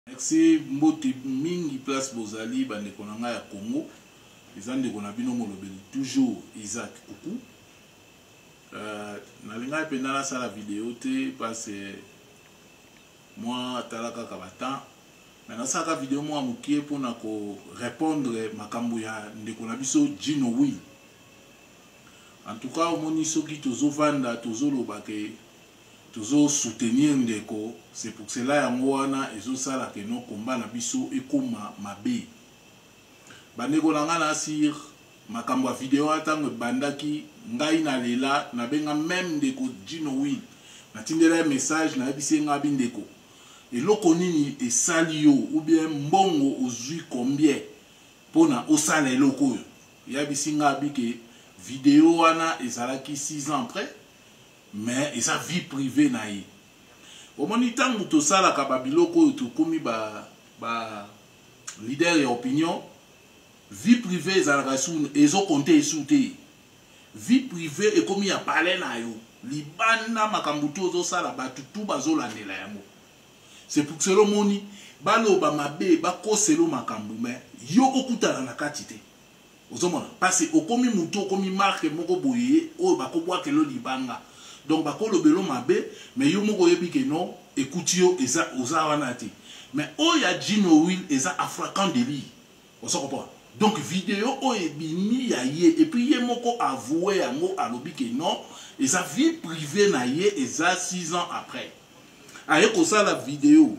Merci mbote mingi place bozali bandeko na ngai ya Congo eza ndeko na bino molobeli toujours Isaac Kuku nalingaki mpenza nasala video te parce mwa tala kaka ba temps mais nasalaka video mwa mokie mpona ko répondre makambo ya ndeko na biso Gino Will. En tout cas omoni soki tozovanda tozoloba ke tozo soutenir ndeko, c'est pour cela yango wana ezosala ke no combat na biso ekoma mabe. Bandeko na nga na sur makambo ya video wana ntango ebandaki ngai nalela, nabenga meme ndeko Gino Will, natindela ye message, nayebisi ye ngai bindeko eloko nini esali yo ou bien mbongo ozwi combien mpona osala eloko oyo. Yebisi ngai bike video wana ezalaki 6 ans après, mais eza vie privée na ye. Omoni ntango tosalaka ba biloko oyo tokomi ba leader ya opinion, vie privée ezalaka su ezokonte esu te. Vie privée ekomi ya palais na yo libanda, makambo tu ozosala bato tu bazolandela yango. C'est pour cela omoni baloba mabe bakoselo makambo, mais yo okutana na kati te. Ozomona parce okomi mutu, okomi marque moko boye oyo bakobwakelo libanga, donc bakolobelo mabe, mais yo moko oyebi ke non ekuti yo eza oza wana te. Mais oyo ya Gino Will eza africain délit, ozo comprendre. Donc video oyo ebimi ya ye et puis ye moko avoué yango, alobi ke non eza vie privée na ye, eza 6 ans après aye kosala video,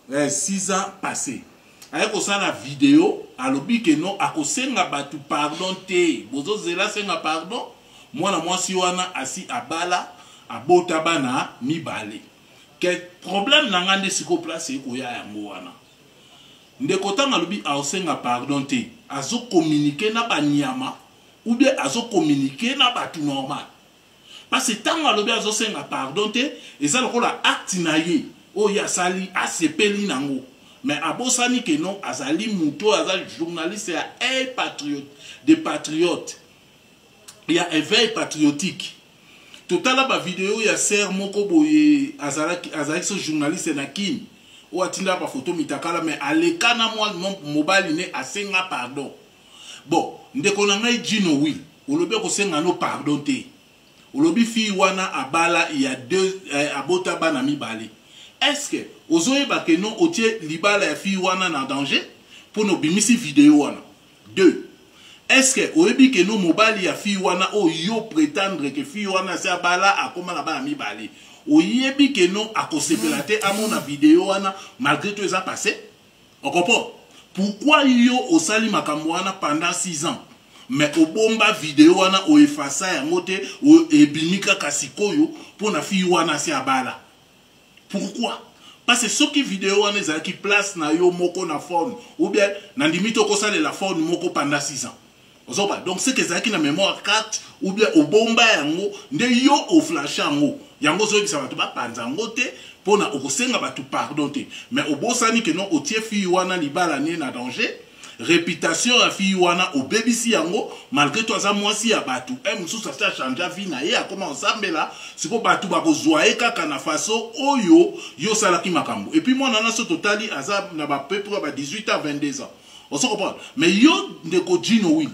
6 ans passé aye kosala video, alobi ke non akosenga bato pardon te. Bozozela senga pardon, mwana mwasi wana asi abala, abota bana mibale. Ke problème na nga nde sikoyo place ekoya yango wana, ndeko ntango alobi aosenga pardon te, azokommunike na banyama ou bien azokommunike na bato normal? Parce que ntango alobi azosenga pardon te, eza lokola acte na ye oyo asali asepeli nango, mais abosani ke non azali moto oyo aza journaliste ya éveil patriote, de patriote ya éveil patriotique. Totala bavideo ya ser moko boye azalaki so journaliste na Kini oyo atindaka bafoto mitakala, mais aleka na mwa mobali ne asenga pardon. Bon, ndeko na ngai Gino Will, olobi akosenga no pardon te, olobi fille wana abala ya deux, abota bana mibale. Est-ce que ozoyeba ke non otie libala ya fille wana na danger mpona obimisi video wana? Deux, est-ce que oyebi ke no mobali ya fille wana oyo yo prétendre ke fille wana asi abala akóma na bana mibale, oyebi ke no akosepela te amona video wana malgré tout eza passé? On comprend pourquoi yo osali makambo wana pendant 6 ans, mais obomba video wana, oefasa yango te, ebimi kaka sikoyo mpona fille wana asi abala. Pourquoi? Parce que soki video wana ezalaki place na yo moko na phone, ou bien nandimi te okosalela phone moko pendant 6 ans, ozoba. Donc ce que ezalaki na mémoire carte ou bien obomba yango nde yo oflashe yango, yango ozoyebisa bato bapanza yango te mpona okosenga bato pardon te, mais obosani ke non otie fille wana libala ne na danger, réputation ya fille wana obebisi yango malgré to aza mwasi ya bato. E mosusu asi achange vie na ye, akoma osambela. Sikoyo bato bakozwa ye kaka na façon oyo yo osalaki makambo. Et puis mwana wana so totali aza na bapeupre ba 18 ans, 22 ans, ozo comprendre. Mais yo ndeko Gino Will,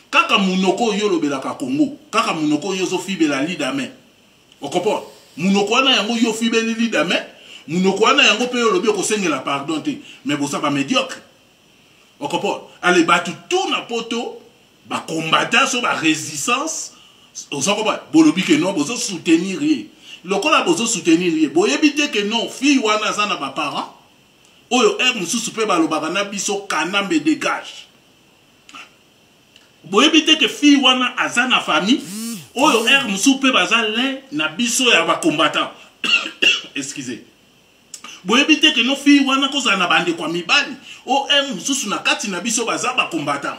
kaka monoko oyo olobelaka Congo, kaka monoko oyo ozofibela lidame, ocomprendre, monoko wana yango yo ofibeli lidame, monoko wana yango mpe olobi okosengela pardon te, mais boza bamédiocre, ocomprendre. Ale bato tu na poto bacombattant so barésistance, oza comprendre, bolobi ke non bozosoutenir ye. Lokola bozosoutenir ye, boyebi te ke non fille wana aza na baparent oyo heure mosusu mpe balobaka na biso Kanambe dégage. Boyebi te ke fille wana aza na famille oyo heure mosusu mpe baza lin na biso ya bacombattant, excusez. Boyebi te ke no fille wana kozala na bandeko ya mibali oyo heure mosusu na kati na biso baza bacombattant.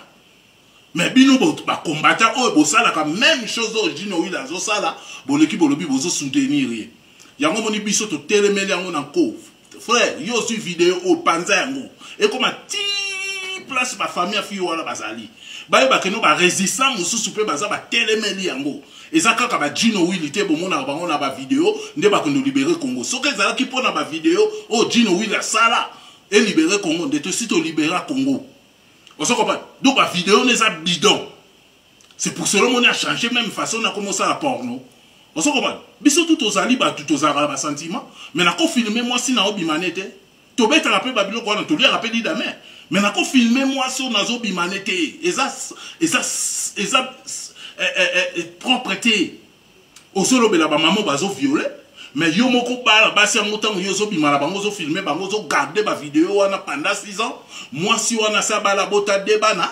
Mais bino bacombattant oyo bosalaka même chose oyo Gino Will azosala, boleki bolobi bozosoutenir ye. Yango moni biso totelemeli yango na nko. Frère, yo ozwi video oyo, panza yango ekoma ti. place bafamille ya fille wana bazali, bayeba que non, barésistant mosusu mpe baza, batelemeli yango. Eza kaka baJino Willi te. Bomonaka bango na bavideo nde bakende libérer Congo. Soki ezalaki mpo na bavideo oyo Jino Willi asala elibérer Congo, nde tosi tolibéra Congo. Ozo comprendre? Donc bavideo no eza bidon. C'est pour cela omoni achanger même façon na komosala porno. Ozo comprendre? Biso tu tozali bato, tozalaka na basentiment, mais nakofilmer mwasi na obima ne te. Tobetaka mpe babiloko wana, toliaka mpe dida, mais nakofilmer mwasi oyo nazobima ne te. Eza propre te. Ozolobela bamama bazovioler, mais yo moko bana basi yango, ntango yo ozobima na bango, ozofilmer bango, ozogarder bavideo wana pendant 6 ans. Mwasi wana asi abala, bota de bana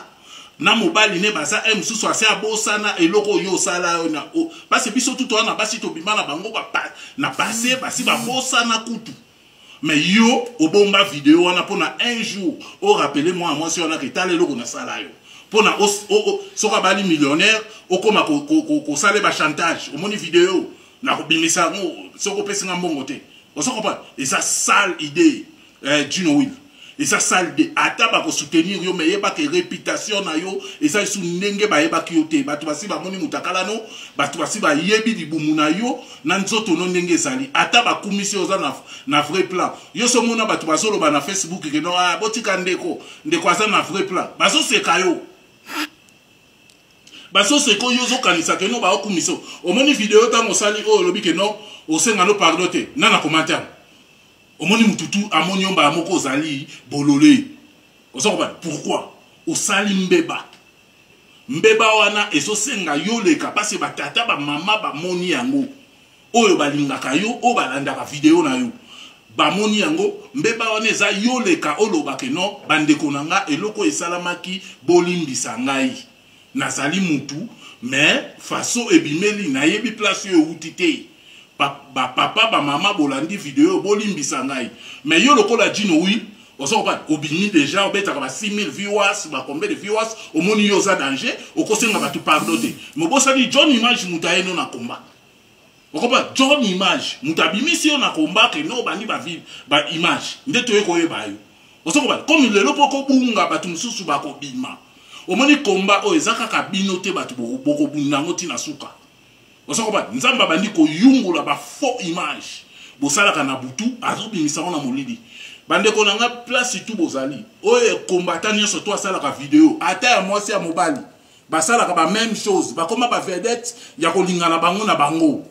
na mobali ne, baza e mosusu asi abosana eloko oyo osala oyo na parce biso tutu wana basi tobima na bango na passé, basi babosana kutu. Mais yo obomba video wana mpona un jour orappeler mwana mwasi wana ke tala eloko nasala yo, mpona soki abali millionnaire, okóma kosala bachantage: omoni video, nakobimisa yango soki opesinga mbongo te. Ozo comprendre? Eza sale idée, Gino Will, eza sale idée. Ata bakosoutenir yo, mais yebaka réputation na yo eza lisu ndenge bayebaki yo te. Bato basi bamoni mutakala no, bato basi bayebi libumu na yo na nzoto no ndenge ezali. Ata bakumisi yo, oza na vrai plan. Yo so omona bato bazoloba na Facebook que non, ah, botika ndeko, ndeko aza na vrai plan, bazoseka yo, bazoseka oyo. Ozokanisa que non, baokumisa. Omoni video ntango osali oyo, olobi que non, osenga no pardon te na commentaire. Omoni mututu amoni yo mbala moko ozali bolole. Oza kobana pourquoi osali mbeba. Mbeba wana ezosenga yo leka mpasi. Batata, bamama bamoni yango, oyo balingaka yo, oyo balandaka video na yo, bamoni yango. Mbeba wana eza yo leka olobake: non, bandeko na nga, eloko esalamaki, bolimbisa ngai, nazali mutu, mais façon ebimeli, nayebi place oyo euti te. Bapapa, bamama, bolandi video, bolimbisa ngai. Mais yo lokola Jino Will, oza kopa obimi déjà, obetaka ba 6000 viewers, ba combien de viewers, omoni yo oza danger, okosenga bato pardon te. Mais obosani John Image, moto ayeno na komba. Okopa John Image, moto abimisi yo na komba, kende obandi baimage nde toye koyeba yo. Ozokoba komi lelo mpo kobunga, bato mosusu bakobima. Omoni komba oyo eza kaka bino te, bato bokobunda yango ntina suka. Ozokoba Nzambe abandi koyungula bafaux image bosalaka na butu, azobimisa ngo na molili. Bandeko na nga, place tu bozali, oyo ekombata nyonso to asalaka video, ata ya mwasi, ya mobali, basalaka ba même chose, bakóma bavedette ya kolingana bango na bango.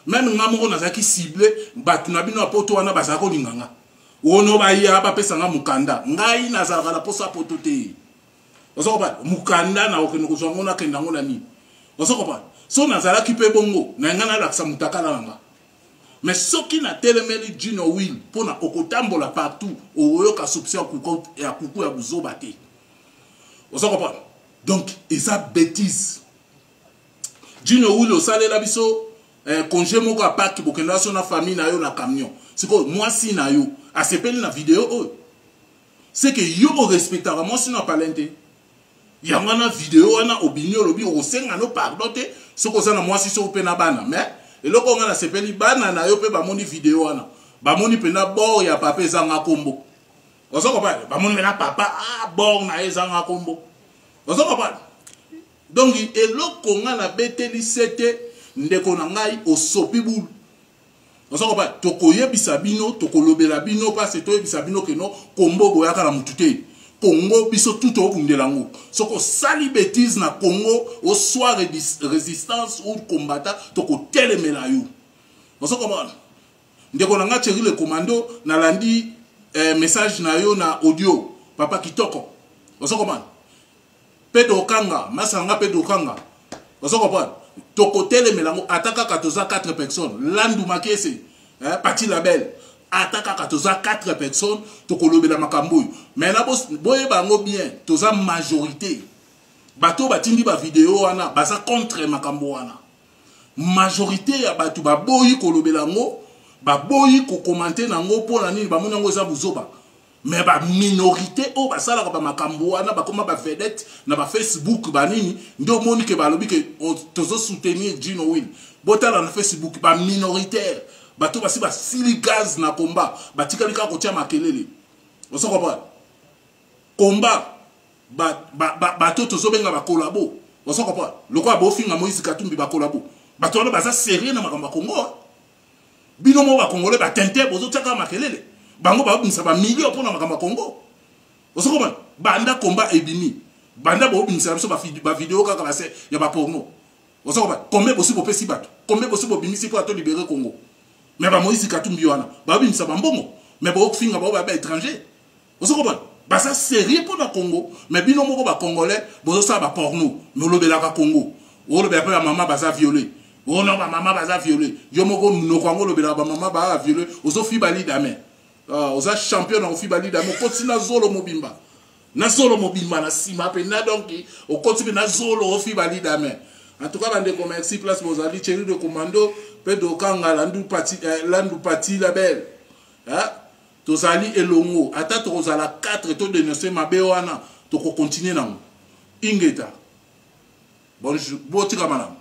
Même nga moko nazalaki cible. Bato na bino ya poto wana bazalaki kolinga nga ono, baya bapesa nga mokanda. Ngai nazalaka na posa poto te. Oza kopana mokanda na okende kozwa ngo, nakende yango na nini? Oza kopana so nazalaki mpe bongo na ngai, nalakisa mutakala na nga. Mais soki natelemeli Jino Will mpona okotambola partout, oyoka soupçon ya kuku ya buzoba te. Oza comprendre? Donc eza bêtise. Jino Will, osalela biso congé moko ya Pâques, bokenda so na famille na yo na camion. Sikoyo mwasi na yo asepeli na video oyo, c'est que yo orespectaka mwasi na palin te. Yango wana video wana obimi, olobi okosenga no pardon te soki oza na mwasi, soki mpe na bana. Mais eloko nga nasepeli, bana na yo mpe bamoni video wana, bamoni mpena bord ya papa ezanga kombo. Ozo comprendre? Bamoni mpena papa, ah, bord na ye ezanga kombo. Ozo comprendre? Donc eloko nga nabeteli se te, ndeko na ngai, osopi bulu. Ozo comprendre? Tokoyebisa bino, tokolobela bino mpasi, toyebisa bino que non, kombo boyaka na mutu te. Kongo biso tu tobundela yango. Soki osali bétise na Congo, oswa résistance ou combattant, tokotelemela yo. Ozo comprendre? Ndeko na nga Thierry le Commando, nalandi message na yo na audio, papa kitoko. Ozo comprendre? Mpe tokanga masa na nga, mpe tokanga. Ozo comprendre? Tokotelemela yango ata kaka toza 4 personnes. Landu Makese, Pati Label, ata kaka toza 4 personnes, tokolobela makambo oyo. Mais na boyeba yango bien, toza majorité. Bato batindi bavideo wana baza contre makambo wana. Majorité ya bato baboyi kolobela yango, baboyi kocommenter nango. Mpo na nini? Bamoni yango eza buzoba. Mais baminorité oyo basalaka bamakambo wana, bakóma bavedette na bafacebook, banini, nde omoni que balobi que tozosoutenir Gino Will. Botala na Facebook, baminoritaire, bato basi basili gaz na komba, batikali kaka kotia makelele. Ozo comprendre? Komba Bato tozobenga bakolabo, ozo comprendre, lokola bofinga Moïse Katumbi, bakolabo, bato wana baza sérieux na makambo ya Congo. Bino moko Bacongolais, batente bozotiaka makelele, bango babimisa bamilio mpona makambo ya Congo. Ozo comprendre, banda komba ebimi, banda bobimisa biso bavideo kaka base ya baporno. Ozo comprendre, combien bosi bopesi bato, combien bosi bobimisi mpo atolibérer Congo? Mais bamoïse Katumbi wana babimisa bambongo, mais bofinga bao ba étranger. Ozo comprendre, baza sérieux mpo na Congo, mais bino moko Bacongolais bozosala baporno. Mais olobelaka Congo, olobela mpe bamama baza violé. Ono bamama baza violé, yo moko monoko yango olobelaka bamama baa violé. Ozofiba lidame, oza champion na kofiba lidame. Okoti na zolo mobimba, na zolo mobimba na nsima mpenza, donc okoti mpe na zolo, ofiba lidame. En tout cas, bandeko, merci place bozali. Thierry de Commando mpe Dokanga Landu Pati, Landu Pati Label, eh? Tozali elongo, ata tokozala 4, todénonce mabe wana, tokocontinue nango. Ingeta, bonjour, botika malamu.